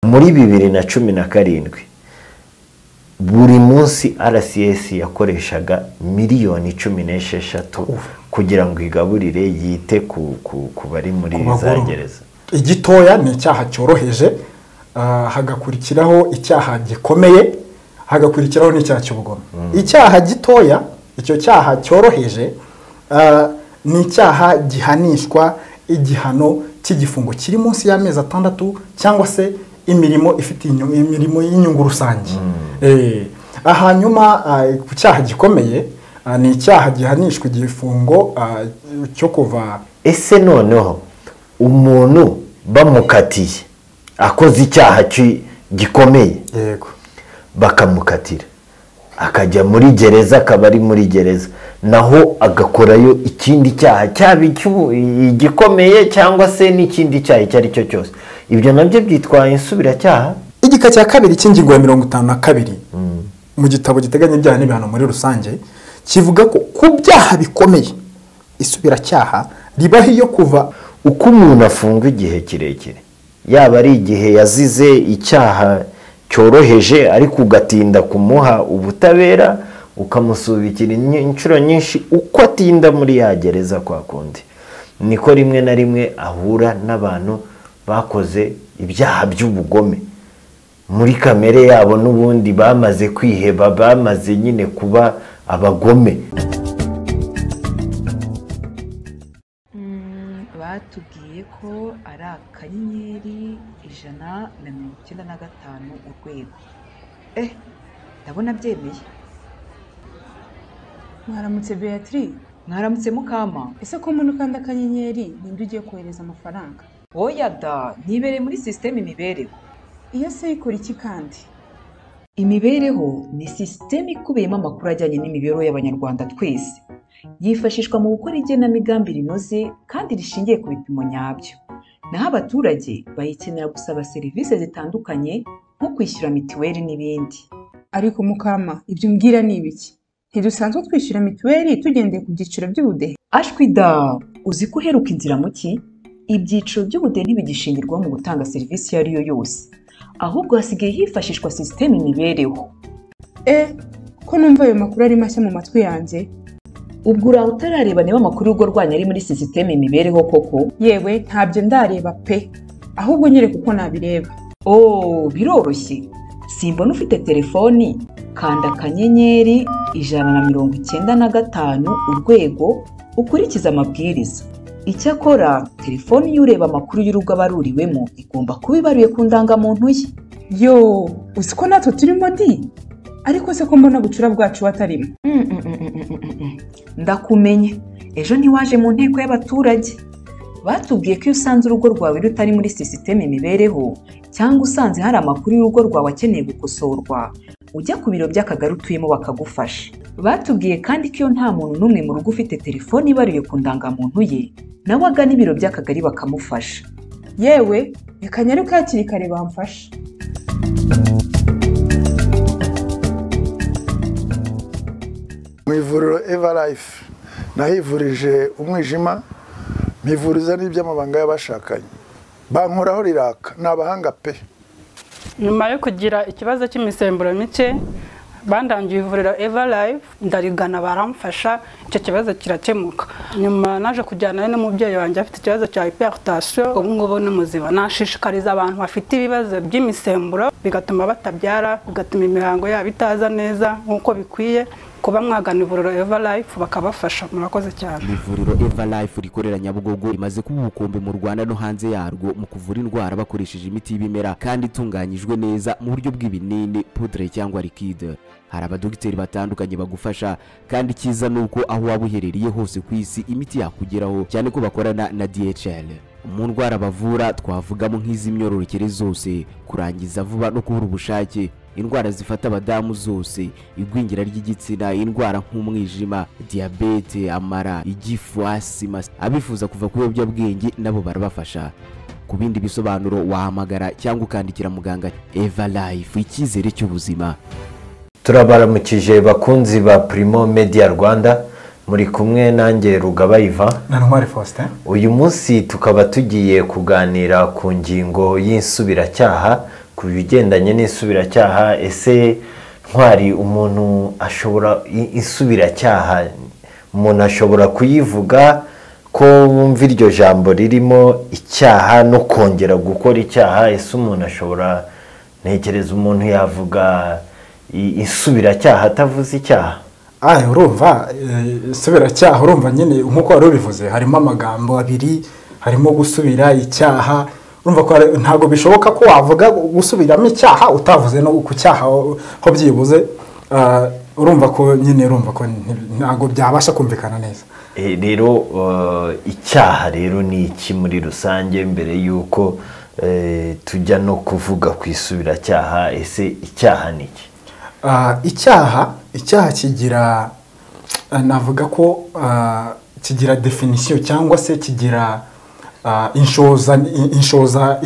Muri 2017 buri munsi RCS yakoreshaga 16 miliyoni kugira ngo igaburire, yite ku bari muri Ku za bagororwa. gereza. Igitoya ni icyaha cyoroheje, hagakurikiraho icyaha gikomeye, hagakurikiraho n'icyaha cy'ubugome. Icyaha gitoya, icyo cyaha cyoroheje, ni icyaha gihanishwa igihano cy'igifungo kiri munsi y'amezi 6 cyangwa se imirimo ifite imirimo y'inyungu rusange. Hanyuma ku cyaha gikomeye, ni icyaha gihanishwa igifungo cyo kuva Ese noneho umuntu bamukatiye akoze icyaha gikomeye, bakamukatira akajya muri gereza, akaba ari muri gereza, naho agakorayo ikindi cyaha, cyaba igikomeye cyangwa se n'ikindi cyaha icyo ari cyo cyose, ibyo nabyo byitwa insubiracyaha? Igika cya kabiri cy'ingingo ya 52 mu gitabo giteganya ibyaha n'ibihano muri rusange kivuga ko ku byaha bikomeye isubiracyaha ribaho iyo kuva Uko umuntu afungwa igihe kirekire, yaba ari igihe yazize icyaha cyoroheje ariko ugatinda kumuha ubutabera, ukamusubikira inshuro nyinshi, uko atinda muri ya gereza kwa kundi, niko rimwe na rimwe ahura n'abantu bakoze ibyaha by'ubugome. Muri kamere yabo n'ubundi bamaze kwiheba, bamaze nyine kuba abagome. Batubwiye ko ari *195#. Ndabona byemeye. Mwaramutse, Beatrice. Mwaramutse, Mukama. Ese ko mbona ukanda akanyenyeri, ninde ugiye kohereza amafaranga? Oya da, ntibereye muri sisiteme Imibereho. Iyo se ikora iki kandi? Imibereho ni sisiteme ikubiyemo amakuru ajyanye n'imibereho y'Abanyarwanda twese. Yifashishwa mu gukora igenamigambi rinoze kandi rishingiye ku bipimo nyabyo. Naho abaturage bayikenera gusaba serivisi zitandukanye nko kwishyura mituweli n'ibindi. Ariko Mukama, ibyo umbwira ni ibiki? Ntidusanzwe twishyura mituweli tugendeye ku byiciro by'ubudehe? Ashwi da! Uzi ko uheruka inzira mu ki? Ibyiciro by'ubudehe ntibigishingirwaho mu gutanga serivisi iyo ari yo yose, ahubwo hasigaye hifashishwa sisiteme Imibereho. E, ko numva ayo makuru ari mashya mu matwi yanjye? Ubwo uraho utarareba niba amakuru y'urugo rwanyu ari muri sisiteme Imibereho koko? Yewe, ntabyo ndareba pe! Ahubwo nyereka uko nabireba. Oh, biroroshye. Simbona ufite telefoni? Kanda *195# ukurikize amabwiriza. Icyakora telefoni y'ureba amakuru y'urugo aba aruriwemo igomba kuba ibaruye ku ndangamuntu ye. Yo, uzi ko natwe turimo di! Ariko se ko mbona bucura bwacu batarimo? Ndakumenye, ejo ntiwaje mu nteko y'abaturage? Batubwiye ko iyo usanze urugo rwawe rutari muri sisiteme Imibereho, cyangwa usanze hari amakuru y'urugo rwawe akeneye gukosorwa, ujya ku biro by'akagari utuyemo bakagufasha. Batubwiye kandi ko iyo nta muntu n'umwe mu rugo ufite telefoni ibaruye ku ndangamuntu ye, nawe agana ibiro by'akagari bakamufasha. Yewe, reka nyaruke hakiri kare bamfashe. Mu ivuriro Eva Life nahivurije umwijima, mpivuriza n'iby'amabanga y'abashakanye, bankoraho riraka, ni abahanga pe! Nyuma yo kugira ikibazo cy'imisemburo mike, bandangiye ivuriro Eva Life, ndarigana baramfasha, icyo kibazo kirakemuka. Nyuma naje kujyana n'umubyeyi wanjye afite ikibazo cya hypertension, ubu ngubu ni muzima. Nashishikariza abantu bafite ibibazo by'imisemburo bigatuma batabyara, bigatuma imihango yabo itaza neza nk'uko bikwiye, kuba mwagana ivuriro Eva Life bakabafasha. Murakoze cyane. Ivuriro Eva Life rikorera Nyabugogo rimaze kuba ubukombe mu Rwanda no hanze yarwo mu kuvura indwara bakoresheje imiti y'ibimera kandi itunganyijwe neza mu buryo bw'ibinini, poudre cyangwa liquide. Hari abadogiteri batandukanye bagufasha, kandi icyiza ni uko aho waba uherereye hose ku isi imiti yakugeraho, cyane ko bakorana na DHL. Mu ndwara bavura twavugamo nk'iz'imyororokere zose, kurangiza vuba no kubura ubushake, indwara zifata abadamu zose, igwingira ry'igitsina, indwara nk'umwijima, diyabete, amara, igifu, asima. Abifuza kuva ku biyobyabwenge nabo barabafasha. Ku bindi bisobanuro wahamagara cyangwa ukandikira muganga. Eva Life, icyizere cy'ubuzima. Turabaramukije bakunzi ba Primo Media Rwanda, muri kumwe nanjye Rugaba Ivan na Ntwari Faustin. Uyu munsi tukaba tugiye kuganira ku ngingo y'insubiracyaha. ku bigendanye n'isubiracyaha. Ese Ntwari, umuntu ashobora isubiracyaha, umuntu ashobora kuyivuga ko wumva iryo jambo ririmo icyaha no kongera gukora icyaha? Ese umuntu ashobora, ntekereza umuntu yavuga isubiracyaha atavuze icyaha? Urumva isubiracyaha, urumva nyine nk'uko wari ubivuze, harimo amagambo abiri, harimo gusubira icyaha. Urumva ko ntabwo bishoboka ko wavuga gusubiramo icyaha utavuze no ku cyaha ho byibuze. Urumva ko nyine, urumva ko ntabwo byabasha kumvikana neza. Rero icyaha rero ni iki muri rusange, mbere y'uko tujya no kuvuga ku isubiracyaha? Ese icyaha ni iki? Icyaha kigira, navuga ko kigira definition cyangwa se kigira inshoza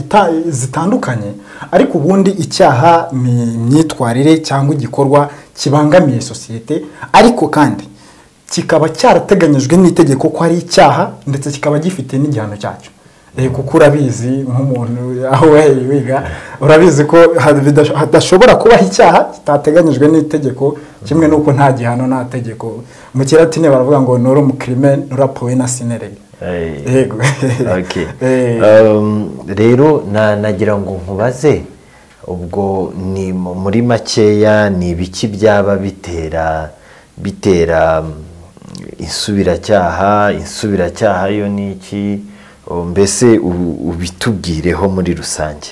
zitandukanye, ariko ubundi icyaha ni imyitwarire cyangwa igikorwa kibangamiye sosiyete, ariko kandi kikaba cyarateganyijwe n'itegeko ko ari icyaha, ndetse kikaba gifite n'igihano cyacyo. Kuko urabizi nk'umuntu aho wiga, urabizi ko hadashobora kubaho icyaha kitateganyijwe n'itegeko, kimwe n'uko nta gihano nta tegeko. Mu kilatini baravuga ngo norum crimen nulla poena sine lege. Yego. Rero nagira ngo nkubaze, ubwo ni muri makeya ni ibiki byaba bitera isubiracyaha? Insubiracyaha yo ni iki? Mbese ubitubwireho muri rusange.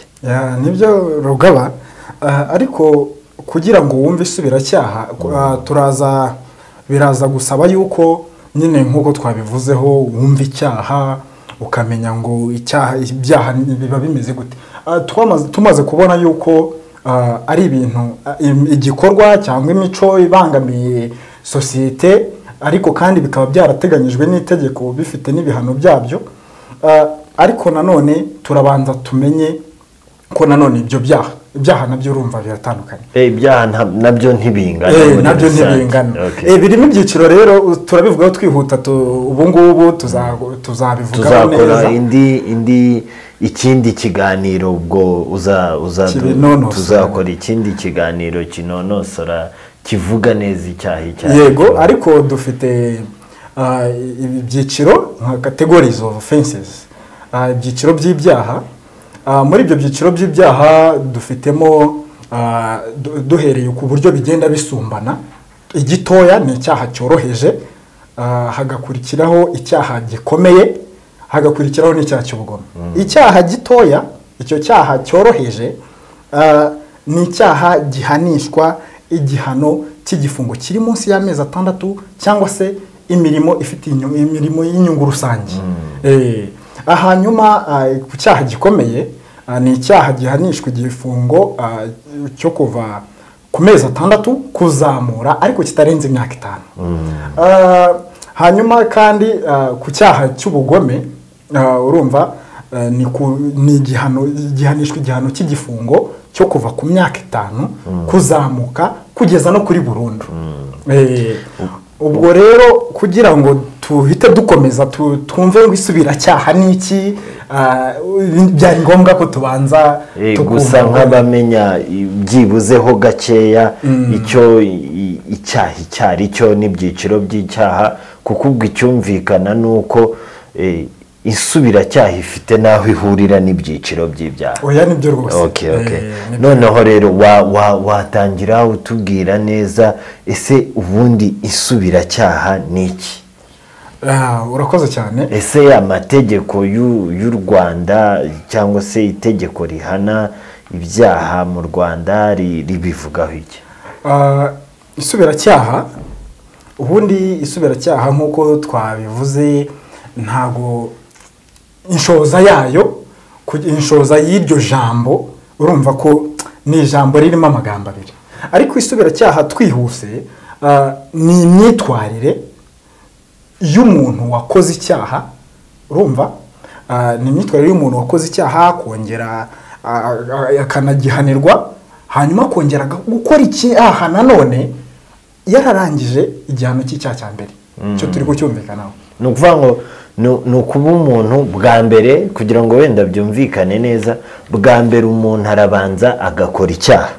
Nibyo Rugaba, ariko kugira ngo wumve isubiracyaha turaza, biraza gusaba yuko nyine nk'uko twabivuzeho wumva icyaha, ukamenya ngo icyaha, ibyaha biba bimeze gute. Tumaze kubona yuko ari ibintu, igikorwa cyangwa imico ibangamiye sosiyete, ariko kandi bikaba byarateganyijwe n'itegeko, bifite n'ibihano byabyo. Ariko nanone turabanza tumenye ko nanone ibyo byaha nabyo urumva biratandukanye. Ibyaha nabyo ntibingana. Nabyo ntibingana. Birimo ibyiciro rero, turabivugaho twihuta, ubu ngubu tuzabivugaho neza. Tuzakora indi ikindi kiganiro, ubwo tuzakora ikindi kiganiro kinonosora kivuga neza icyaha icyaha. Yego, ariko dufite ibyiciro nka categories of offenses, ibyiciro by'ibyaha. Muri ibyo byiciro by'ibyaha dufitemo, duhereye ku buryo bigenda bisumbana, igitoya ni icyaha cyoroheje, hagakurikiraho icyaha gikomeye, hagakurikiraho n'icyaha cy'ubugome. Icyaha gitoya, icyo cyaha cyoroheje, ni icyaha gihanishwa igihano cy'igifungo kiri munsi y'amezi 6 cyangwa se imirimo ifite imirimo y'inyungu rusange. Hanyuma ku cyaha gikomeye ni icyaha gihanishwa igifungo cyo kuva ku mezi 6 kuzamura, ariko kitarenze imyaka 5. Hanyuma kandi ku cyaha cy'ubugome, urumva ni igihano gihanishwa igihano cy'igifungo cyo kuva ku myaka 5 kuzamuka kugeza no kuri burundu. Ubwo rero kugira ngo tuhite dukomeza twumve ngo isubiracyaha ni iki, byari ngombwa ko tubanza gusa nk'abamenya byibuzeho gakeya icyo icyaha icyari cyo n'ibyiciro by'icyaha, kuko ubwo icyumvikana ni uko isubiracyaha ifite n'aho ihurira n'ibyiciro by'ibyaha. Oya, nibyo rwose. Okay. Noneho rero watangira utubwira neza, ese ubundi isubiracyaha ni iki? Urakoze cyane. Ese amategeko y'u Rwanda cyangwa se itegeko rihana ibyaha mu Rwanda ribivugaho iki? Isubiracyaha, ubundi isubiracyaha nk'uko twabivuze, ntago inshoza yayo, inshoza y'iryo jambo, urumva ko ni ijambo ririmo amagambo abiri. Ariko isubiracyaha twihuse ni imyitwarire y'umuntu wakoze icyaha, urumva ni imyitwarire y'umuntu wakoze icyaha kongera akanagihanirwa, hanyuma kongera gukora icyaha nanone yararangije igihano cy'icyaha cya mbere. Cyo turi kucyumvikanaho. Ni ukuvuga ngo Ni ukuba umuntu bwa mbere, kugira ngo wenda byumvikane neza, bwa mbere umuntu arabanza agakora icyaha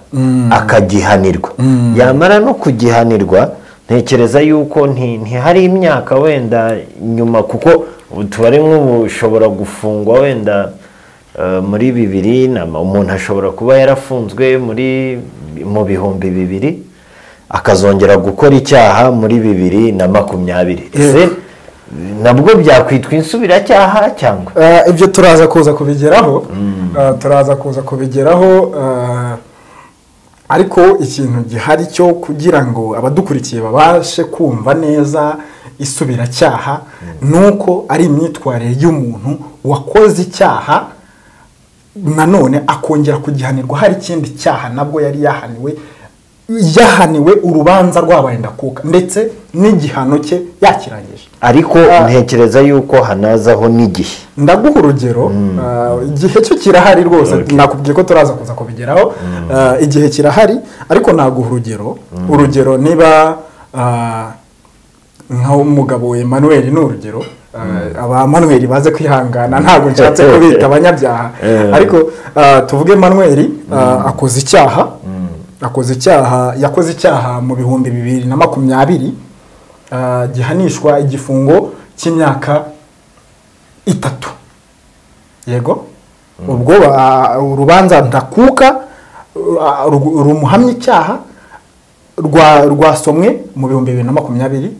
akagihanirwa, yamara no kugihanirwa, ntekereza yuko ntihari imyaka wenda nyuma, kuko tubare nk'ubu ushobora gufungwa wenda muri 2000, umuntu ashobora kuba yarafunzwe mu 2000 akazongera gukora icyaha muri 2020. Ese nabwo byakwitwa insubiracyaha cyangwa? Ibyo turaza kuza kubigeraho, ariko ikintu gihari cyo kugira ngo abadukurikiye babashe kumva neza isubiracyaha, nuko ari imyitwarire y'umuntu wakoze icyaha nanone akongera kugihanirwa hari ikindi cyaha nabwo yari yahaniwe urubanza rwabaye ndakuka, ndetse n'igihano cye yakirangije. Ariko ntekereza yuko hanazaho n'igihe. Ndaguha urugero, igihe cyo kirahari rwose, nakubwiye ko turaza kuza kubigeraho, igihe kirahari, ariko naguha urugero. Urugero niba nk'umugabo Emmanuel, ni urugero, aba Emmanuel baze kwihangana, ntabwo nshatse kubita abanyabyaha, ariko tuvuge Emmanuel akoze icyaha, yakoze icyaha mu 2020, gihanishwa igifungo cy'imyaka 3. Yego, ubwo urubanza ndakuka rumuhamya icyaha rwasomwe mu 2020,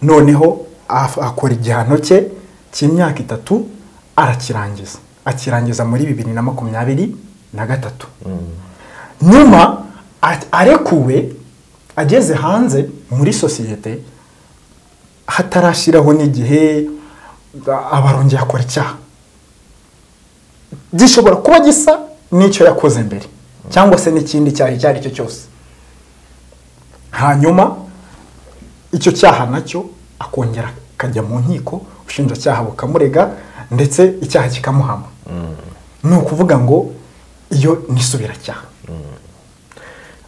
noneho akora igihano cye cy'imyaka 3 arakirangiza, akirangiza muri 2023. Nyuma arekuwe, ageze hanze muri sosiyete, hatarashiraho n'igihe, abarongeye akora icyaha gishobora kuba gisa n'icyo yakoze mbere, cyangwa se n'ikindi cyaha icyo ari cyo cyose. Hanyuma icyo cyaha nacyo akongera akajya mu nkiko, ubushinjacyaha bukamurega, ndetse icyaha kikamuhama. Ni ukuvuga ngo iyo ni isubiracyaha.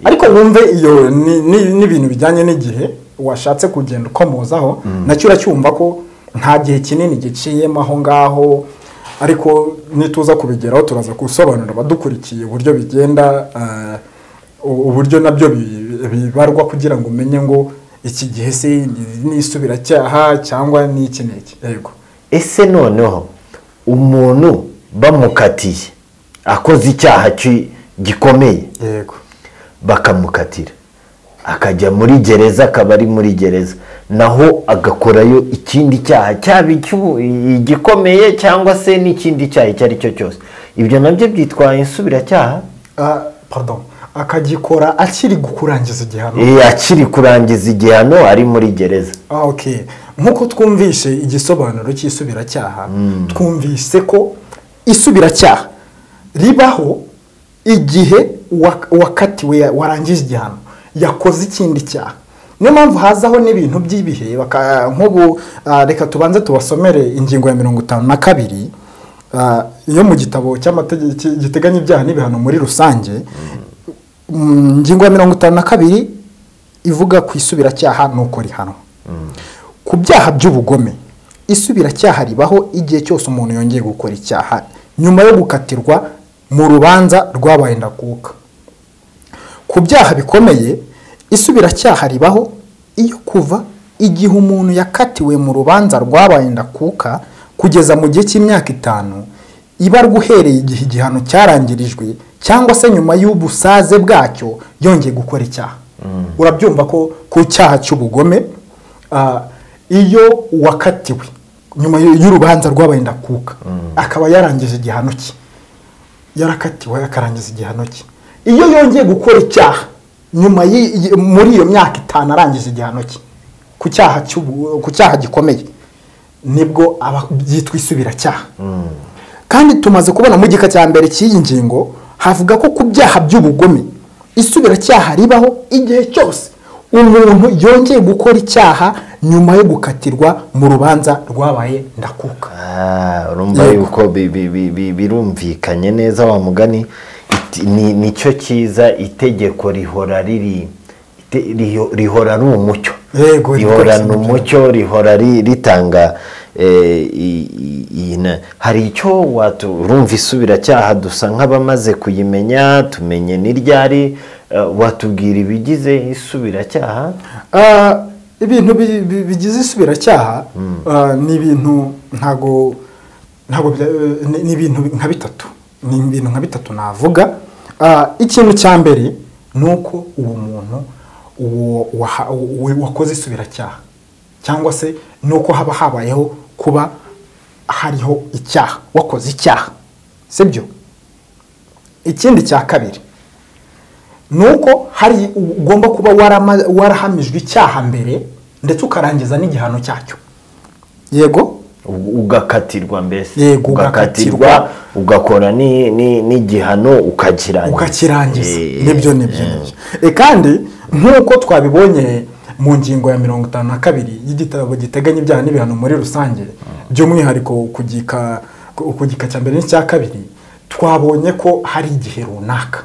Ariko wumve iyo n'ibintu bijyanye n'igihe washatse kugenda ukomozaho, nacyo uracyumva ko nta gihe kinini giciyemo aho ngaho, ariko nituza kubigeraho turaza gusobanurira abadukurikiye uburyo bigenda, uburyo nabyo bibarwa, kugira ngo umenye ngo iki gihe se ni isubiracyaha cyangwa ni iki n'iki. Yego. Ese noneho umuntu bamukatiye akoze icyaha gikomeye, yego, bakamukatira akajya muri gereza, akaba ari muri gereza, naho agakorayo ikindi cyaha, cyaba igikomeye cyangwa se n'ikindi cyaha icyo ari cyo cyose, ibyo nabyo byitwa insubiracyaha? Pardon, akagikora akiri kurangiza igihano. Akiri kurangiza igihano ari muri gereza. Okay. Nkuko twumvise igisobanuro cy'isubiracyaha, twumvise ko isubiracyaha ribaho igihe wakatiwe warangije igihano yakoze ikindi cyaha. Niyo mpamvu hazaho n'ibintu by'ibihe, nk'ubu reka tubanze tubasomere ingingo ya 52 iyo mu gitabo cy'amategeko giteganya ibyaha n'ibihano muri rusange. Ingingo ya 52 ivuga ku isubiracyaha nuko rihanwa. Ku byaha by'ubugome, isubiracyaha ribaho igihe cyose umuntu yongeye gukora icyaha nyuma yo gukatirwa mu rubanza rwabaye ndakuka. Ku byaha bikomeye, isubiracyaha ribaho iyo kuva igihe umuntu yakatiwe mu rubanza rwabaye ndakuka kugeza mu gihe cy'imyaka 5, ibarwa uhereye igihe igihano cyarangirijwe cyangwa se nyuma y'ubusaze bwacyo yongeye gukora icyaha. Urabyumva ko ku cyaha cy'ubugome, iyo wakatiwe nyuma y'urubanza rwabaye ndakuka akaba yarangije igihano cye, yarakatiwe akarangiza igihano cye, iyo yongeye gukora icyaha nyuma muri iyo myaka 5 arangije igihano cye ku cyaha gikomeye, nibwo byitwa isubiracyaha. Kandi tumaze kubona mu gika cya mbere cy'iyi ngingo havuga ko ku byaha by'ubugome isubiracyaha ribaho igihe cyose umuntu yongeye gukora icyaha nyuma yo gukatirwa mu rubanza rwabaye ndakuka. Urumva yuko birumvikanye neza wa mugani, nicyo cyiza itegeko rihora riri rihora ari umucyo, rihorana umucyo, rihora ritanga Hari icyo urumva isubiracyaha dusa nk'abamaze kuyimenya, tumenye n'iryari, watubwira ibigize isubiracyaha? Ibintu bigize isubiracyaha ni ibintu ntago ni ibintu nka bitatu, ni ibintu nka bitatu navuga. Ikintu cya mbere ni uko uwo muntu wakoze isubiracyaha, cyangwa se nuko haba habayeho kuba hariho icyaha, wakoze icyaha, sibyo? Ikindi cya kabiri nuko hari ugomba kuba warahamijwe icyaha mbere ndetse ukarangiza n'igihano cyacyo. Yego, ugakatirwa mbese. Yego, ugakatirwa, ugakora n'igihano ukakirangiza. Nibyo nibyo. Kandi nk'uko twabibonye mu ngingo ya 52 y'igitabo giteganya ibyaha n'ibihano muri rusange, by'umwihariko ku gika cya mbere n'icya kabiri, twabonye ko hari igihe runaka,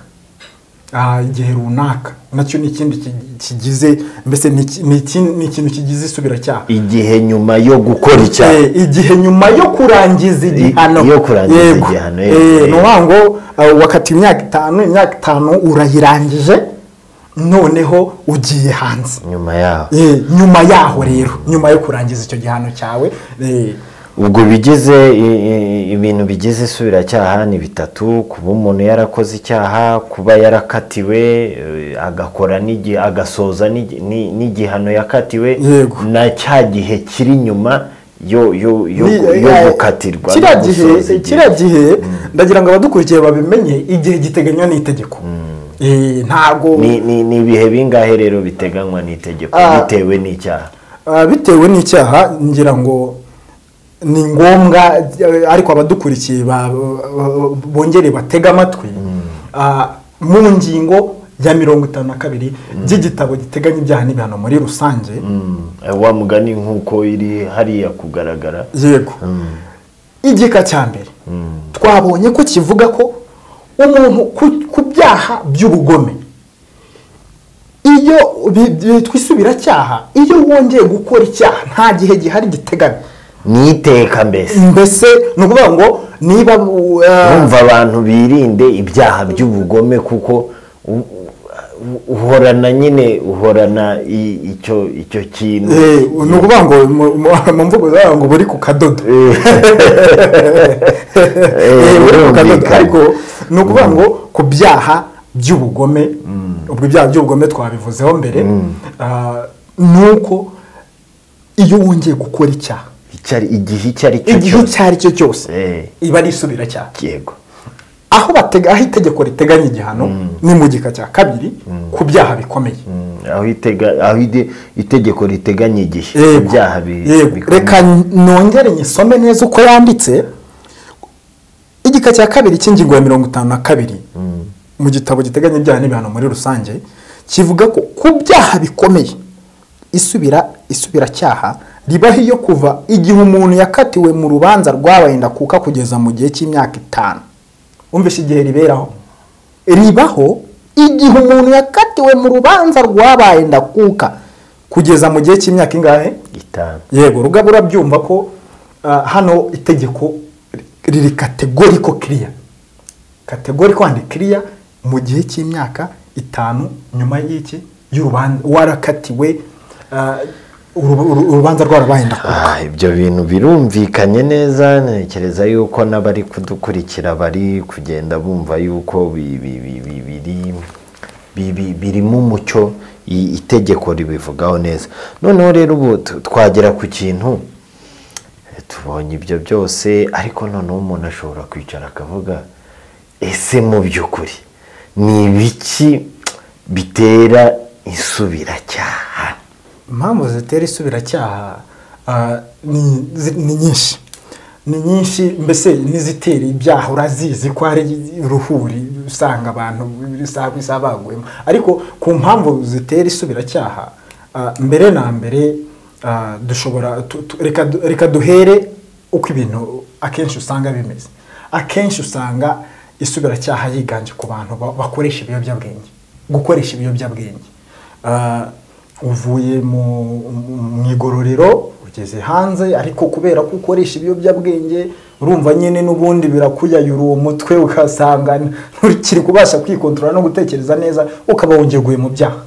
igihe runaka nacyo ni ikindi kigize, mbese ni ikintu kigize isubiracyaha. Igihe nyuma yo gukora icyaha, igihe nyuma yo kurangiza igihano, yo kurangiza igihano. Ni ukuvuga ngo wakatiwe imyaka 5, imyaka 5 urayirangije, noneho ugiye hanze nyuma yaho. Nyuma yaho rero, nyuma yo kurangiza icyo gihano cyawe. Ubwo bigize ibintu bigize isubiracyaha ni bitatu: kuba umuntu yarakoze icyaha, kuba yarakatiwe agakora agasoza n'igihano yakatiwe, na cya gihe kiri nyuma yo gukatirwa. Kiriya gihe ndagira ngo abadukurikiye babimenye, igihe giteganywa n'itegeko. Ntago ni ibihe bingahe rero biteganywa n'itegeko bitewe n'icyaha? Bitewe n'icyaha ngira ngo ni ngombwa, ariko abadukurikiye bongere batega amatwi. Mu ngingo ya 52 by'igitabo giteganya ibyaha n'ibihano muri rusange, wa mugani nk'uko iri hariya kugaragara. Yego, igika cya mbere twabonye ko kivuga ko umuntu ku byaha by'ubugome, iyo bitwa isubiracyaha, iyo wongeye gukora icyaha nta gihe gihari giteganya, ni iteka mbese. Mbese ni ukuvuga ngo niba wumva abantu birinde ibyaha by'ubugome, kuko uhorana nyine, uhorana icyo kintu. Ni ukuvuga ngo mu mvugo zawe ngo buri ku kadodo, ariko ni ukuvuga ngo ku byaha by'ubugome, ubwo ibyaha by'ubugome twabivuzeho mbere, ni uko iyo wongeye gukora icyaha igihe icyo ari cyo cyose, iba ari isubiracyaha. Yego, aho itegeko riteganya igihano ni mu gika cya kabiri ku byaha bikomeye. Aho itegeko riteganya igihe ku byaha bikomeye. Reka nongere nyisome neza uko yanditse. Igika cya kabiri cy'ingingo ya 52 mu gitabo giteganya ibyaha n'ibihano muri rusange kivuga ko ku byaha bikomeye isubiracyaha ribaho iyo kuva igihe umuntu yakatiwe mu rubanza rwabaye ndakuka kugeza mu gihe cy'imyaka 5. Umvise igihe riberaho? Ribaho igihe umuntu yakatiwe mu rubanza rwabaye ndakuka kugeza mu gihe cy'imyaka ingahe? 5. Yego, rugaba urabyumva ko hano itegeko riri categorical clear. Categorical and clear mu gihe cy'imyaka 5 nyuma y'iki y'urubanza warakatiwe urubanza rwarabaye ndakuka. Ibyo bintu birumvikanye neza, ntekereza yuko n'abari kudukurikira bari kugenda bumva yuko birimo umucyo, itegeko ribivugaho neza. Noneho rero ubu twagera ku kintu tubonye ibyo byose, ariko noneho umuntu ashobora kwicara akavuga, ese mu by'ukuri ni ibiki bitera isubiracyaha? Impamvu zitera isubiracyaha ni nyinshi, ni nyinshi. Mbese n'izitera ibyaha urazizi ko ari uruhuri, usanga abantu isaha baguyemo. Ariko ku mpamvu zitera isubiracyaha, mbere na mbere dushobora reka duhere uko ibintu akenshi usanga bimeze. Akenshi usanga isubiracyaha yiganje ku bantu bakoresha ibiyobyabwenge, gukoresha ibiyobyabwenge. Uvuye mu igororero Ugeze hanze, ariko kubera ko ukoresha ibiyobyabwenge, urumva nyine n'ubundi birakuyayura uwo mutwe, ugasanga ntukiri kubasha kwikontorora no gutekereza neza, ukaba wongeye guye mu byaha.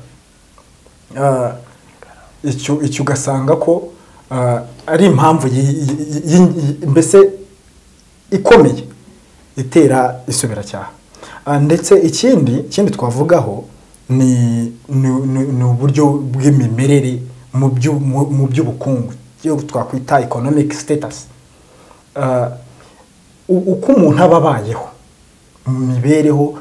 Icyo ugasanga ko ari impamvu mbese ikomeye itera isubiracyaha. Ndetse ikindi twavugaho ni uburyo bw'imimerere mu by'ubukungu, iyo twakwita economic status. Uko umuntu aba abayeho mu mibereho,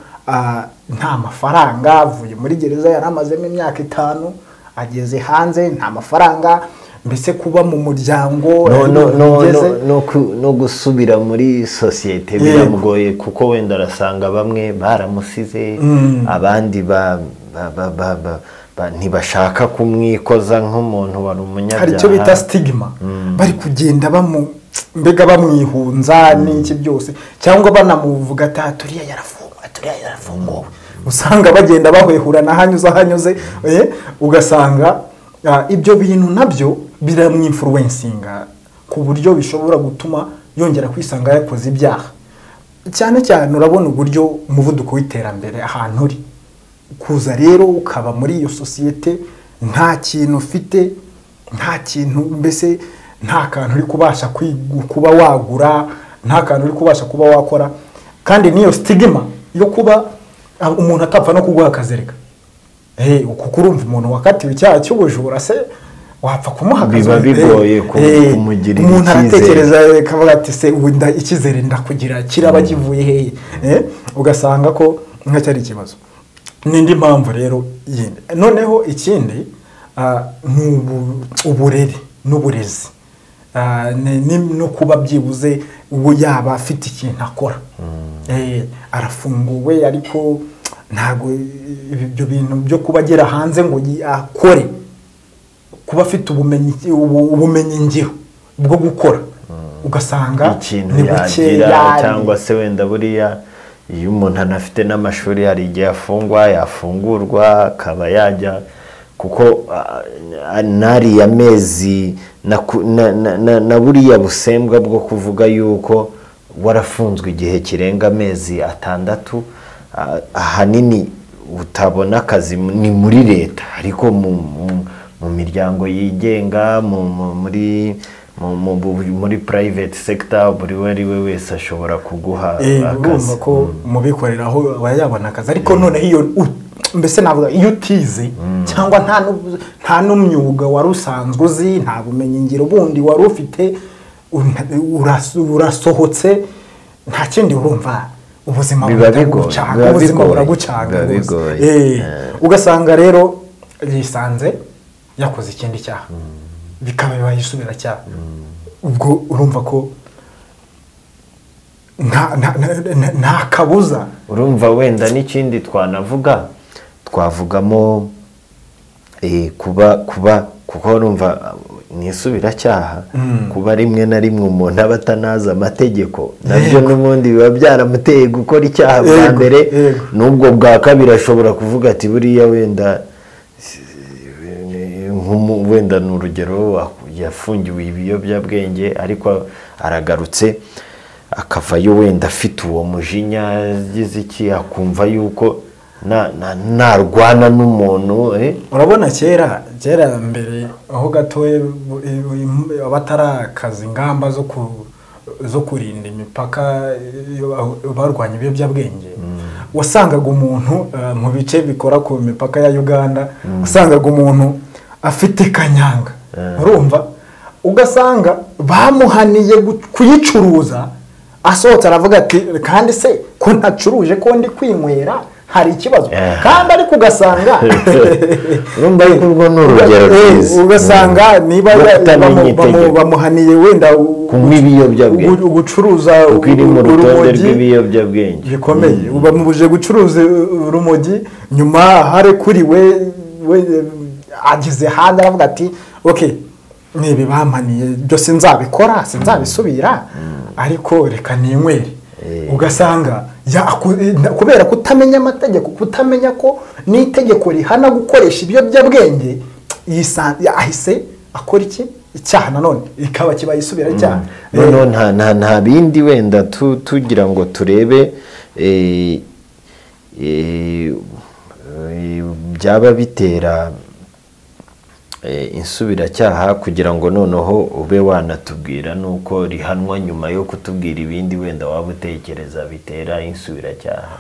nta mafaranga, avuye muri gereza yari amazemo imyaka 5, ageze hanze nta mafaranga, mbese kuba mu muryango no gusubira muri sosiyete biramugoye, kuko wenda arasanga bamwe baramusize, abandi ntibashaka kumwikoza nk'umuntu wari umunyabyaha. Hari icyo bita stigma, bari kugenda mbega bamwihunza n'iki byose, cyangwa banamuvuga ati turiya yarafungwa, turiya yarafunguwe, usanga bagenda bahwehurana ahanyuze ahanyuze, ugasanga ibyo bintu nabyo biramwinfluencinga ku buryo bishobora gutuma yongera kwisanga yakoze ibyaha. Cyane cyane urabona uburyo umuvuduko w'iterambere ahantu uri kuza, rero ukaba muri iyo sosiyete nta kintu ufite, nta kintu mbese nta kantu uri kubasha kuba wagura, nta kantu uri kubasha kuba wakora, kandi niyo stigma yo kuba umuntu atapfa no kuguha akazereka. Kuko urumva umuntu wakatiwe icyaha cy'ubujura se wapfa kumuha akazi, biba bigoye kumugirira icyizere. Umuntu aratekereza akavuga ati se ubu icyizere ndakugira kiraba kivuye hehe? Ugasanga ko nka cyari ikibazo. N'indi mpamvu rero yindi. Noneho ikindi ni uburere n'uburezi, no kuba byibuze uwo yaba afite ikintu akora. Arafunguwe ariko ntabwo ibyo bintu byo kuba agera hanze ngo akore, kuba afite ubumenyi ngiro bwo gukora, ugasanga ikintu yagira, cyangwa se wenda buriya iyo umuntu anafite n'amashuri hari igihe afungwa, yafungurwa akaba yajya, kuko nariya mezi na buriya busembwa bwo kuvuga yuko warafunzwe igihe kirenga amezi 6, ahanini utabona akazi ni muri leta, ariko mu miryango yigenga, muri private sector, buri we wese ashobora kuguha akazi. Urumva ko mubikoreraho aba yabona akazi, ariko noneho iyo mbese navuga iyo utize cyangwa nta n'umwuga wari usanzwe uzi, nta bumenyi ngiro bundi wari ufite, urasohotse nta kindi, urumva ubuzima buragucanga, ubuzima buragucanga. Ugasanga rero yisanze yakoze ikindi cyaha, bikaba bibaye isubiracyaha. Ubwo urumva ko nta kabuza. Urumva wenda n'ikindi twanavuga, twavugamo kuba kuko urumva ni isubiracyaha, kuba rimwe na rimwe umuntu aba atanazi amategeko, nabyo n'ubundi biba byaramuteye gukora icyaha bwa mbere, n'ubwo bwa kabiri ashobora kuvuga ati buriya wenda ni urugero yafungiwe ibiyobyabwenge, ariko aragarutse akavayo wenda afite uwo mujinya, agize iki, akumva yuko narwana n'umuntu. Urabona kera mbere aho gatoye batarakaza ingamba zo kurinda imipaka barwanya ibiyobyabwenge, wasangaga umuntu mu bice bikora ku mipaka ya Uganda, wasangaga umuntu afite kanyanga, urumva ugasanga bamuhaniye kuyicuruza, asohotse aravuga ati kandi se ko ntacuruje ko ndi kwinywera hari ikibazo, kandi ariko ugasanga urumva yuko urwo ni urugero rwiza, ugasanga niba bamuhaniye wenda kunywa ibiyobyabwenge, gucuruza urumogi rw'ibiyobyabwenge bikomeye, bamubuje gucuruza urumogi, nyuma harekuriwe ageze hanze aravuga ati okay nibi bamaniye byose nzabikora sinzabisubira, ariko reka ninywere. Ugasanga kubera kutamenya amategeko, kutamenya ko n'itegeko rihana gukoresha ibiyobyabwenge, ahise akora iki? icyaha nanone ikaba kibaye isubiracyaha. Noneho nta bindi wenda tugira ngo turebe byaba bitera insubiracyaha, kugira ngo noneho ube wanatubwira nuko rihanwa nyuma yo kutubwira ibindi wenda waba utekereza bitera insubiracyaha.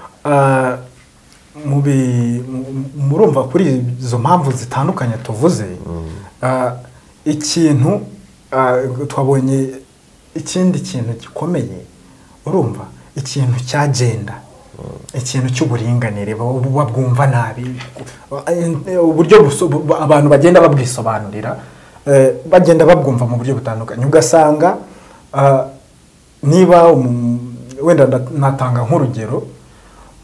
Murumva kuri izo mpamvu zitandukanye tuvuze, ikintu twabonye, ikindi kintu gikomeye urumva ikintu cya gender, ikintu cy'uburinganire babwumva nabi, uburyo abantu bagenda babwisobanurira, bagenda babwumva mu buryo butandukanye. Ugasanga niba wenda natanga nk'urugero,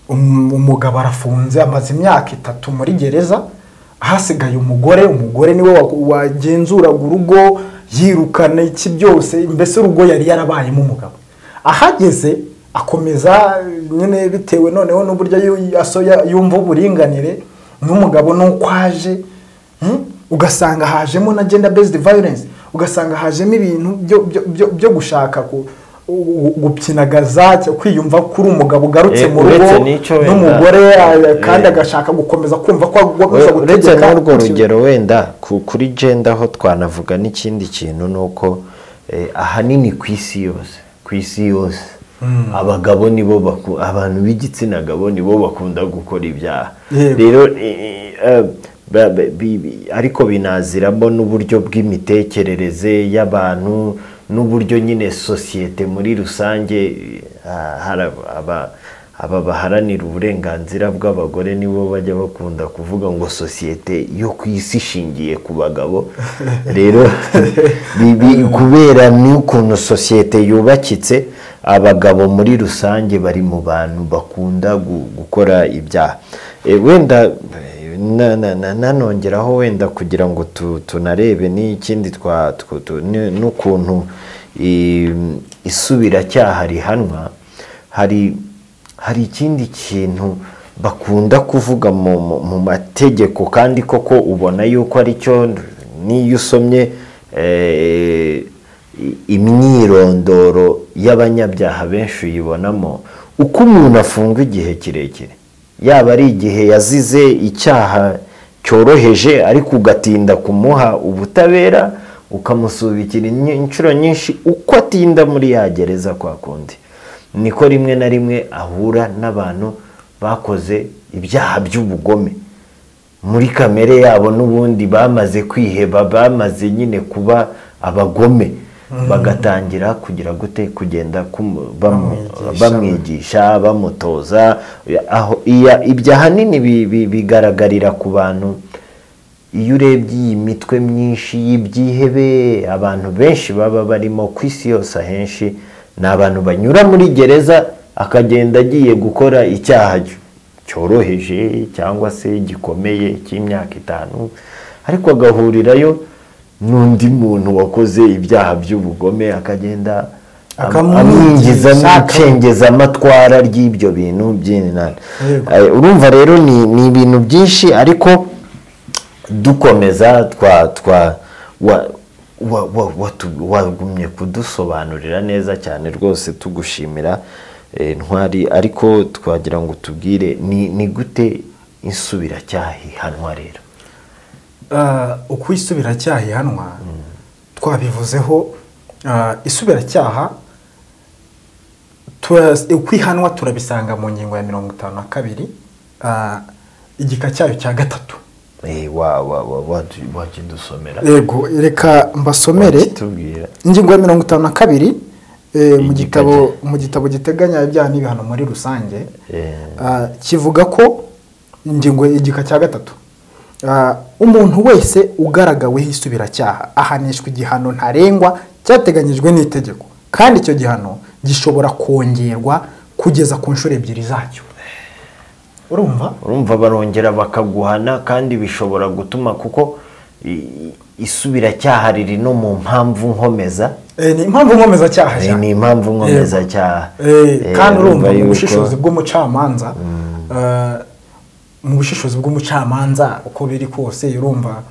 umugabo arafunze amaze imyaka 3 muri gereza, hasigaye umugore niwe wagenzuraga urugo, yirukana iki byose, mbese urugo yari yarabayemo umugabo. Ahageze akomeza nyine bitewe noneho n'uburyo yumva uburinganire n'umugabo n'uko aje, ugasanga hajemo na gender based violence, ugasanga hajemo ibintu byo gushaka gupyinagaza, kwiyumva kuri umugabo ugarutse mu rugo n'umugore, kandi agashaka gukomeza kumva ko agomba gutegeka. Uretse n'urwo rugero wenda kuri gender ho twanavuga n'ikindi kintu, nuko ahanini ku isi yose abagabo nibo abantu b'igitsina gabo nibo bakunda gukora ibyaha. Rero ariko binaziramo n'uburyo bw'imitekerereze y'abantu, n'uburyo nyine sosiyete muri rusange, aba baharanira uburenganzira bw'abagore nibo bajya bakunda kuvuga ngo sosiyete yo ku isi ishingiye ku bagabo. Rero kubera n'ukuntu sosiyete yubakitse, abagabo muri rusange bari mu bantu bakunda gukora ibyaha. Wenda nanongeraho wenda kugira ngo tunarebe n'ikindi n'ukuntu isubiracyaha rihanwa, hari ikindi kintu bakunda kuvuga mu mategeko, kandi koko ubona yuko ari cyo n'iyo usomye imyirondoro y'abanyabyaha benshi uyibonamo, uko umuntu afungwa igihe kirekire, yaba ari igihe yazize icyaha cyoroheje ariko ugatinda kumuha ubutabera, ukamusubikira inshuro nyinshi, uko atinda muri ya gereza kwa kundi niko rimwe na rimwe ahura n'abantu bakoze ibyaha by'ubugome muri kamere yabo, n'ubundi bamaze kwiheba, bamaze nyine kuba abagome, bagatangira kugira gute, kugenda bamwigisha, bamutoza. Aho ibyo ahanini bigaragarira ku bantu. Iyo urebye iyi mitwe myinshi y'ibyihebe abantu benshi baba barimo ku isi yose, ahenshi ni abantu banyura muri gereza akagenda agiye gukora icyaha cyoroheje cyangwa se gikomeye cy'imyaka 5, ariko agahurirayo n'undi muntu wakoze ibyaha by'ubugome, akagenda amwinjiza n'icengezamatwara ry'ibyo bintu by'inani. Urumva rero ni ibintu byinshi, ariko dukomeza wagumye kudusobanurira neza cyane rwose, tugushimira Ntwari. Ariko twagira ngo tubwire ni gute insubiracyaha ihanwa rero? Uko isubiracyaha ihanwa twabivuzeho. Isubiracyaha uko ihanwa turabisanga mu ngingo ya 52 igika cyayo cya 3. Wakidusomera? Yego, reka mbasomere ingingo ya 52 mu gitabo giteganya ibyaha n'ibihano muri rusange. Kivuga ko ingingo igika cya 3, umuntu wese ugaragaweho isubiracyaha ahanishwa igihano ntarengwa cyateganyijwe n'itegeko, kandi icyo gihano gishobora kongerwa kugeza ku nshuro 2 zacyo. Urumva barongera bakaguhana, kandi bishobora gutuma, kuko isubiracyaha riri no mu mpamvu nkomeza. Ni impamvu nkomezacyaha. Ni impamvu nkomezacyaha. Kandi urumva mu bushishozi bw'umucamanza, mu bushishozi bw'umucamanza uko biri kose, urumva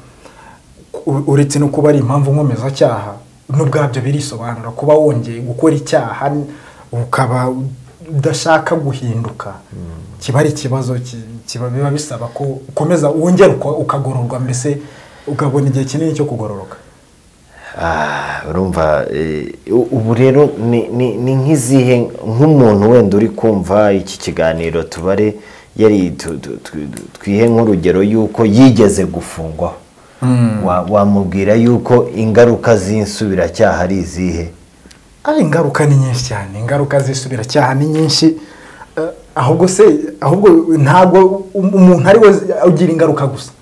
Uretse no kuba ari impamvu nkomezacyaha, n'ubwabyo birisobanura kuba wongeye gukora icyaha ukaba udashaka guhinduka, kiba ari ikibazo, kiba biba bisaba ko ukomeza wongera ukagororwa, mbese ukabona igihe kinini cyo kugororoka. Urumva ubu rero ni nk'izihe, nk'umuntu wenda uri kumva iki kiganiro, tubare yari twihe nk'urugero yuko yigeze gufungwaho, wamubwira yuko ingaruka z'insubiracyaha ari izihe? Ingaruka ni nyinshi cyane, ingaruka z'isubiracyaha ni nyinshi. Ahubwo se ahubwo ntabwo umuntu ari we ugira ingaruka gusa,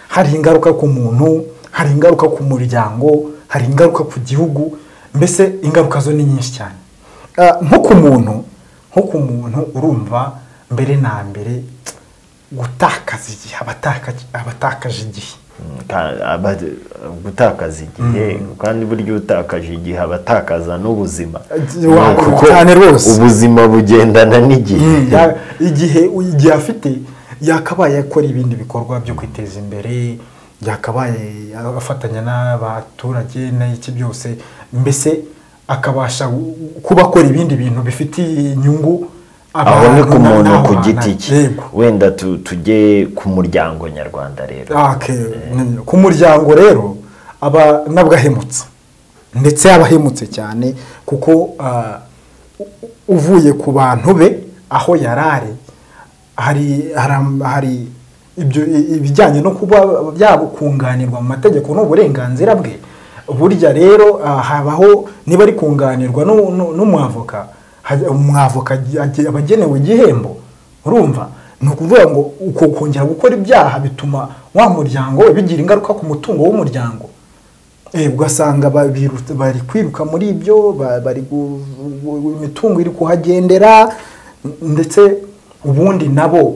hari ingaruka ku muntu, hari ingaruka ku muryango, hari ingaruka ku gihugu, mbese ingaruka zo ni nyinshi cyane. Nko ku muntu urumva mbere na mbere gutakaza igihe, abatakaje igihe, gutakaza igihe, kandi buryo utakaje igihe abatakaza n'ubuzima, cyane rwose ubuzima bugendana n'igihe. Igihe afite yakabaye akora ibindi bikorwa byo kwiteza imbere, yakabaye afatanya n'abaturage n'iki byose, mbese akabasha kuba akora ibindi bintu bifitiye inyungu. Aho ni ku muntu ku giti cye. Wenda tujye ku muryango nyarwanda rero. Ku muryango rero aba nabwo ahemutse, ndetse abahemutse cyane, kuko uvuye ku bantu be aho yarari, hari ibyo ibijyanye no kuba byakunganirwa mu mategeko n'uburenganzira bwe. Burya rero habaho niba ari kunganirwa n'umwavoka, umwavoka abagenewe igihembo. Urumva ni ukuvuga ngo uko kongera gukora ibyaha bituma wa muryango bigira ingaruka ku mutungo w'umuryango. Ugasanga bari kwiruka muri ibyo, bari imitungo iri kuhagendera, ndetse ubundi nabo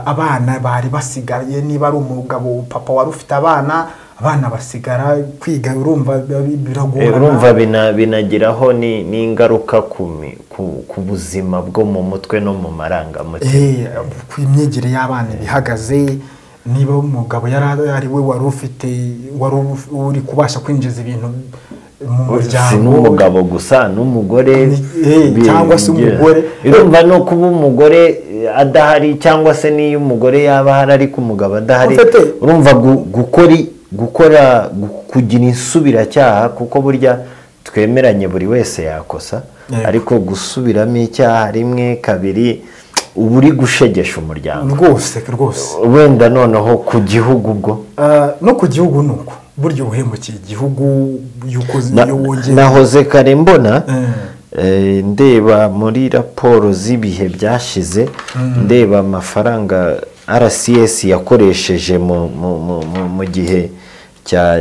abana bari basigaye, niba ari umugabo papa wari ufite abana, abana basigara kwiga, urumva biragorana. Urumva binagiraho n'ingaruka ku buzima bwo mu mutwe no mu marangamutima, ku myigire y'abana bihagaze. Niba umugabo yari ari we wari ufite, wari uri kubasha kwinjiza ibintu mu muryango, si n'umugabo gusa n'umugore, cyangwa se umugore, urumva no kuba umugore adahari, cyangwa se n'iyo umugore yaba ahari ariko umugabo adahari, urumva gukora kugira insubiracyaha, kuko burya twemeranye buri wese yakosa, ariko gusubiramo icyaha rimwe kabiri uba uri gushegesha umuryango rwose rwose. Wenda noneho ku gihugu ubwo no ku gihugu nuko buryo uhemukiye igihugu yuko nahoze kare mbona ndeba muri raporo z'ibihe byashize, ndeba amafaranga RCS yakoresheje mu gihe cya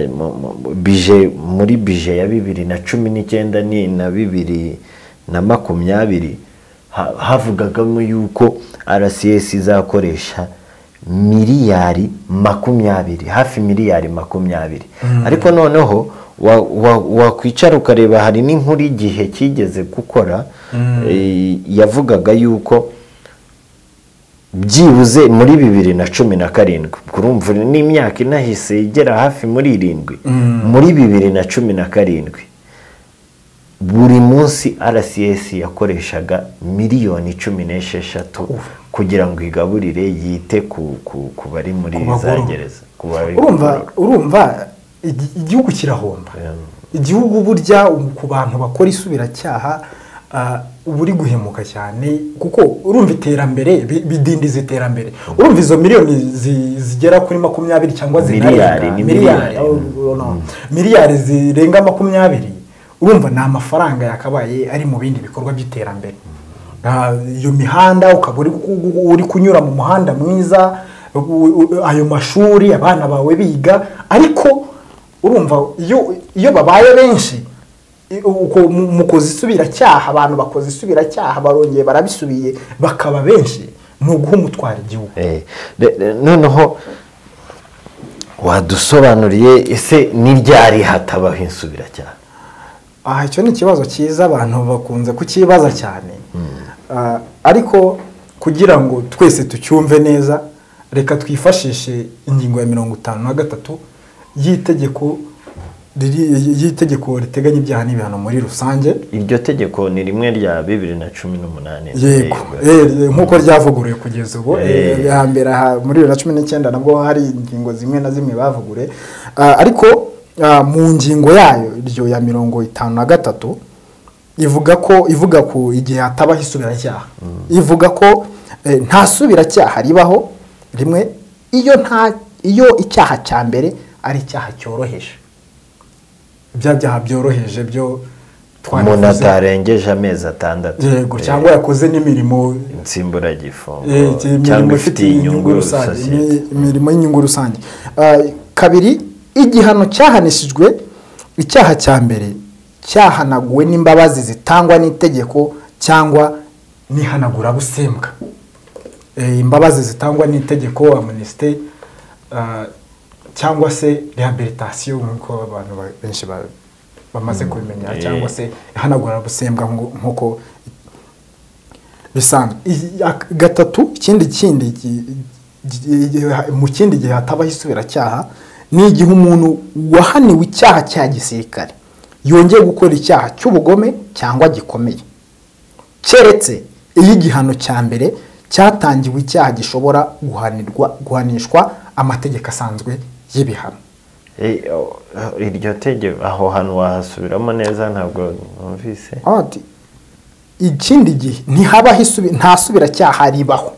bije, muri bije ya 2019 na 2020, havugagamo yuko RCS izakoresha miliyari 20, hafi miliyari 20. Ariko noneho wakwicara ukareba, hari n'inkuru igihe kigeze gukora yavugaga yuko byibuze muri 2017, kurumva n'imyaka inahise igera hafi muri 7, muri 2017 buri munsi RCS yakoreshaga miliyoni 16 kugira ngo igaburire yite ku bari muri za gereza. Urumva igihugu kirahomba. Igihugu burya ku bantu bakora isubiracyaha uba uri guhemuka cyane, kuko urumva iterambere bidindiza iterambere. Urumva izo miliyoni zigera kuri 20 cyangwa zinarenga miliyari zirenga 20, urumva ni amafaranga yakabaye ari mu bindi bikorwa by'iterambere. Iyo mihanda ukaba uri kunyura mu muhanda mwiza, ayo mashuri abana bawe biga, ariko urumva iyo babaye benshi uko mukoze isubiracyaha, abantu bakoze isubiracyaha barongeye barabisubiye bakaba benshi, ni uguha umutwara igihugu. Noneho wadusobanuriye ese ni ryari hatabaho insubiracyaha? Icyo ni ikibazo cyiza abantu bakunze kukibaza cyane, ariko kugira ngo twese tucyumve neza, reka twifashishe ingingo ya 53 y'itegeko y'itegeko riteganya ibyaha n'ibihano muri rusange. Iryo tegeko ni rimwe rya 2018. Yego, nk'uko ryavuguruye kugeza ubu. Hambere muri 2019 nabwo hari ingingo zimwe na zimwe bavuguruye, ariko mu ngingo yayo ryo ya 53 ivuga ko ivuga ku igihe hatabaho isubiracyaha, ivuga ko nta subiracyaha ribaho rimwe iyo icyaha cya mbere ari icyaha cyoroheje. Bya byaha byoroheje byo umuntu atarengeje amezi 6, yego, cyangwa yakoze n'imirimo insimburagifungo cyangwa ifitiye inyungu rusange, imirimo y'inyungu rusange. Kabiri, igihano cyahanishijwe icyaha cya mbere cyahanaguwe n'imbabazi zitangwa n'itegeko cyangwa n'ihanagurabusembwa. Imbabazi zitangwa n'itegeko, amnistie, cyangwa se rehabilitation nk'uko abantu benshi bamaze kubimenya, cyangwa se ihanagurabusembwa nk'uko bisanzwe. Gatatu, ikindi mu kindi gihe hatabaho isubiracyaha ni igihe umuntu wahaniwe icyaha cya gisirikare yongeye gukora icyaha cy'ubugome cyangwa gikomeye, keretse iyo igihano cya mbere cyatangiwe icyaha gishobora guhanishwa amategeko asanzwe y'ibihano. Iryo tegeko aho hantu wahasubiramo neza ntabwo numvise. Ikindi gihe ntihabaho nta subiracyaha ribaho.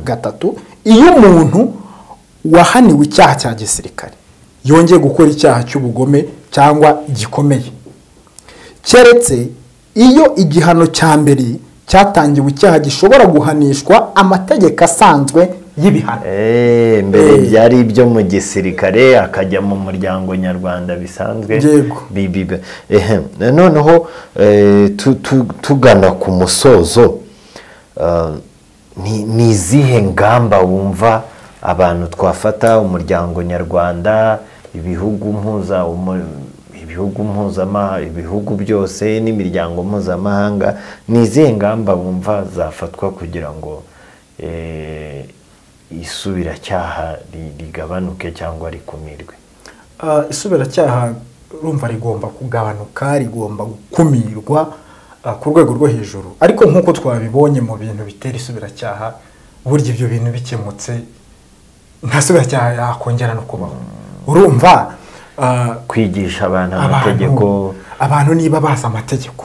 Gatatu, iyo umuntu wahaniwe icyaha cya gisirikare yongeye gukora icyaha cy'ubugome cyangwa gikomeye, keretse iyo igihano cya mbere cyatangiwe icyaha gishobora guhanishwa amategeko asanzwe y'ibihano. Mbere byari ibyo mu gisirikare akajya mu muryango nyarwanda bisanzwe. Noneho tugana ku musozo, ni izihe ngamba wumva abantu twafata, umuryango nyarwanda, ibihugu ibihugu byose n'imiryango mpuzamahanga, ni izihe ngamba wumva zafatwa kugira ngo isubiracyaha rigabanuke cyangwa rikumirwe? Isubiracyaha urumva rigomba kugabanuka, rigomba gukumirwa ku rwego rwo hejuru, ariko nk'uko twabibonye mu bintu bitera isubiracyaha, burya ibyo bintu bikemutse nta subiracyaha yakongera no kubaho. Urumva kwigisha abantu amategeko, abantu niba bazi amategeko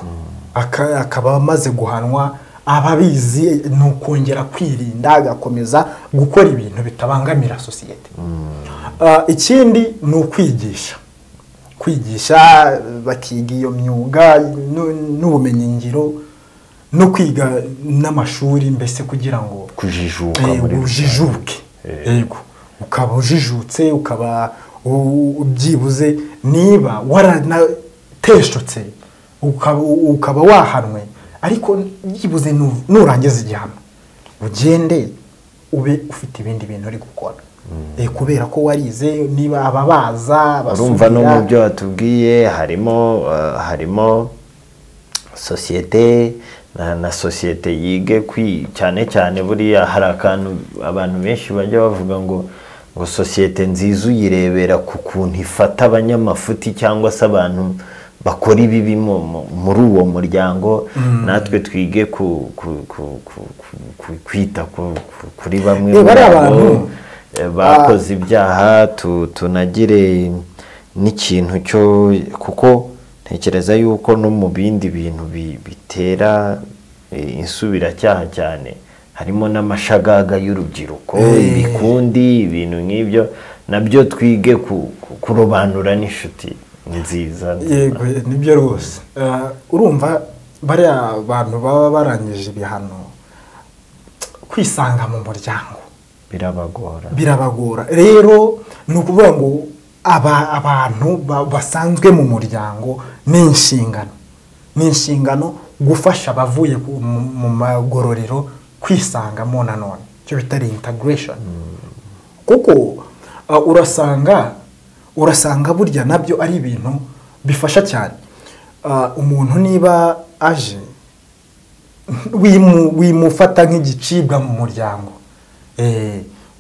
akaba amaze guhanwa ababizi, ni ukongera kwirinda agakomeza gukora ibintu bitabangamira sosiyete. Ikindi ni ukwigisha, kwigisha bakiga iyo myuga n'ubumenyingiro no kwiga n'amashuri, mbese kugira ngo kujijuka muri ujijuke. Yego, ukaba ujijutse, ukaba ubyibuze niba waranateshutse ukaba wahanwe, ariko byibuze nurangiza igihano ugende ube ufite ibindi bintu uri gukora, kubera ko warize. Niba ababaza urumva no mu byo watubwiye harimo sosiyete na sosiyete yige cyane cyane. Buriya hari akantu abantu benshi bajya bavuga ngo sosiyete nziza uyirebera ku kuntu ifata abanyamafuti cyangwa se abantu bakora ibibi muri uwo muryango. Natwe twige kwita kuri bamwe muri bakoze ibyaha, tunagire n'ikintu cyo, kuko ntekereza yuko no mu bindi bintu bitera insubiracyaha cyane harimo n'amashagaga y'urubyiruko, ibikundi, ibintu nk'ibyo nabyo twige kurobanura n'inshuti nziza. Yego, nibyo rwose. Urumva bariya bantu baba barangije ibihano kwisanga mu muryango birabagora. Rero ni ukuvuga ngo abantu basanzwe mu muryango ni inshingano gufasha abavuye mu magororero kwisangamo nanone, icyo bita reintegration. Kuko urasanga burya nabyo ari ibintu bifasha cyane. Umuntu niba aje wimufata nk'igicibwa mu muryango,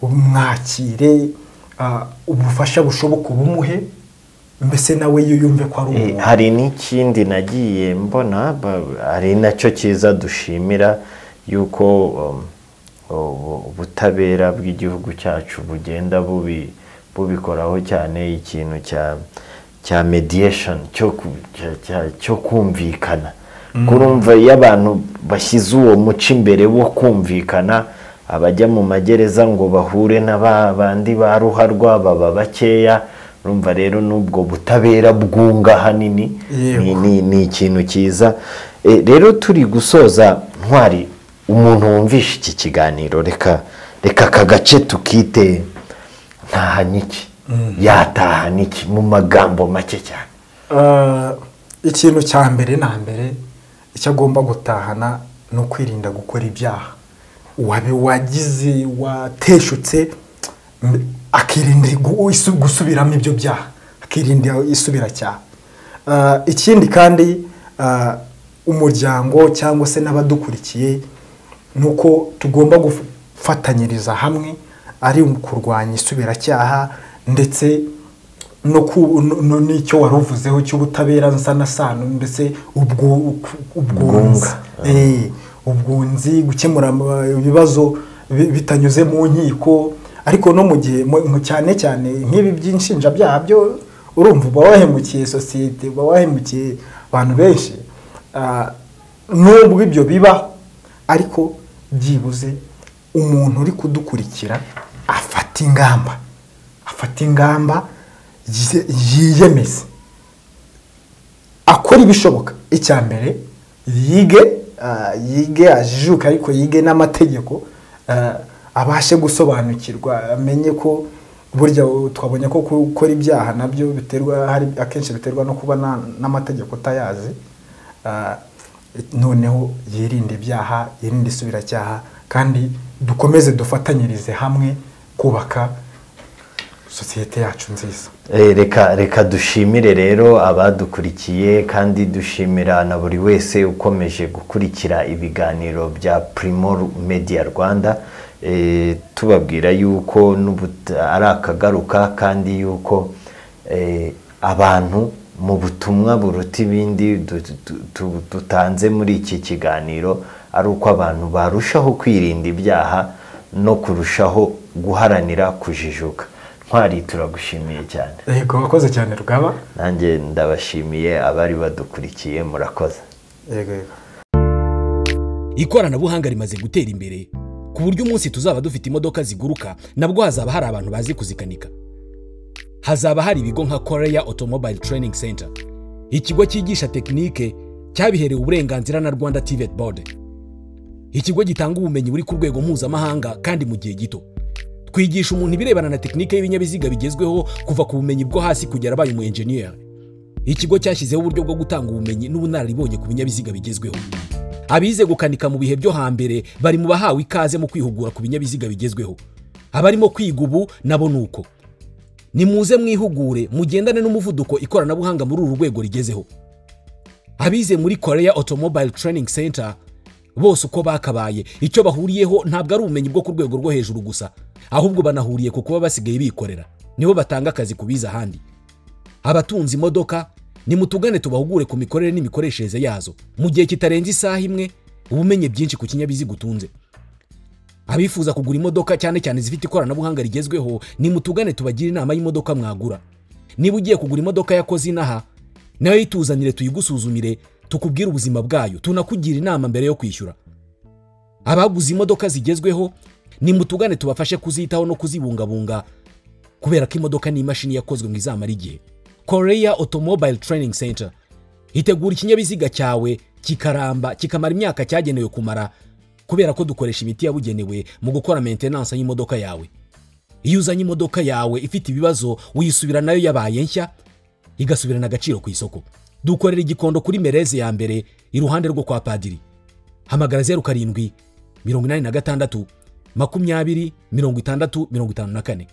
umwakire, Ubufasha bushoboka ubumuhe, mbese nawe yumve ko ari umuntu. Hari n'ikindi nagiye mbona, ari nacyo cyiza dushimira, yuko ubutabera bw'igihugu cyacu bugenda bubikoraho cyane, ikintu cya mediation, cyo kumvikana. Kurumva iyo abantu bashyize uwo muco imbere wo kumvikana, abajya mu magereza ngo bahure na ba bandi ba ruharwa baba bakeya. Urumva rero n'ubwo butabera bwunga hanini ni ikintu cyiza. Rero turi gusoza, Ntwari, umuntu wumvisha iki kiganiro, reka aka gace tukite ntahaniki, yatahana iki mu magambo make cyane? Ikintu cya mbere na mbere icyo agomba gutahana ni ukwirinda gukora ibyaha. Wabe wagize wateshutse, akirinda gusubiramo ibyo byaha, akirinda isubiracyaha. Ikindi kandi, umuryango cyangwa se n'abadukurikiye, ni uko tugomba gufatanyiriza hamwe ari kurwanya isubiracyaha, ndetse n'icyo wari uvuzeho cy'ubutabera nsanasano, mbese ubwunzi, gukemura ibibazo bitanyuze mu nkiko. Ariko no mu gihe cyane cyane nk'ibi by'inshinjabyaha byo, urumva uba wahemukiye sosiyete, uba wahemukiye abantu benshi. Nubwo ibyo bibaho, ariko byibuze umuntu uri kudukurikira afata ingamba, yiyemeze, akora ibishoboka. Icya mbere yige ajijuke, ariko yige n'amategeko, abashe gusobanukirwa, amenye ko burya twabonye ko gukora ibyaha nabyo biterwa, hari akenshi biterwa no kuba n'amategeko utayazi. Noneho yirinde ibyaha, yirinde isubiracyaha, kandi dukomeze dufatanyirize hamwe kubaka sosiyete yacu nziza. Reka dushimire rero abadukurikiye, kandi dushimira na buri wese ukomeje gukurikira ibiganiro bya Primo Media Rwanda, tubabwira yuko ari akagaruka, kandi yuko abantu mu butumwa buruta ibindi dutanze muri iki kiganiro ari uko abantu barushaho kwirinda ibyaha no kurushaho guharanira kujijuka. Ntwari, turagushimiye cyane. Yego, wakoze cyane Rugaba. Nanjye ndabashimiye abari badukurikiye, murakoze. Yego yego. Ikoranabuhanga rimaze gutera imbere ku buryo umunsi tuzaba dufite imodoka ziguruka, nabwo hazaba hari abantu bazi kuzikanika. Hazaba hari ibigo nka Korea Automobile Training Center, ikigo cyigisha tekinike cyabiherewe uburenganzira na Rwanda TVET Board, ikigo gitanga ubumenyi buri ku rwego mpuzamahanga kandi mu gihe gito. Twigisha umuntu ibirebana na tekinike y'ibinyabiziga bigezweho, kuva ku bumenyi bwo hasi kugera abaye umu engineer. Ikigo cyashyizeho uburyo bwo gutanga ubumenyi n'ubunararibonye ku binyabiziga bigezweho. Abize gukanika mu bihe byo hambere bari mu bahawe ikaze mu kwihugura ku binyabiziga bigezweho. Abarimo kwiga ubu nabo nuko. Nimuze mwihugure, mugendane n'umuvuduko ikoranabuhanga muri uru rwego rigezeho. Abize muri Korea Automobile Training Center bose uko bakabaye, icyo bahuriyeho ntabwo ari ubumenyi bwo ku rwego rwo hejuru gusa, ahubwo banahuriye ku kuba basigaye bikorera. Nibo batanga akazi kubiza ahandi. Abatunze imodoka nimutugane tubahugure ku mikorere n'imikoreshereze yazo mu gihe kitarenze isaha imwe, ubumenye byinshi ku kinyabiziga utunze. Abifuza kugura imodoka cyane cyane zifite ikoranabuhanga rigezweho, nimutugane tubagire inama y'imodoka mwagura. Niba ugiye kugura imodoka yakoze inaha, nayo yituzanire tuyigusuzumire, tukubwire ubuzima bwayo, tunakugira inama mbere yo kwishyura. Abaguze imodoka zigezweho nimutugane tubafashe kuzitaho no kuzibungabunga, kubera ko imodoka ni imashini yakozwe ngo izamara igihe. Korea Automobile Training Center itegura ikinyabiziga cyawe kikaramba, kikamara imyaka cyagenewe kumara, kubera ko dukoresha imiti yabugenewe mu gukora maintenance y'imodoka yawe. Iyo uzanye imodoka yawe ifite ibibazo, uyisubira nayo yabaye nshya, igasubirana agaciro ku isoko. Dukorera Igikondo kuri Mereze ya mbere, iruhande rwo kwa Padiri. Hamagara 07 86 20 60 54.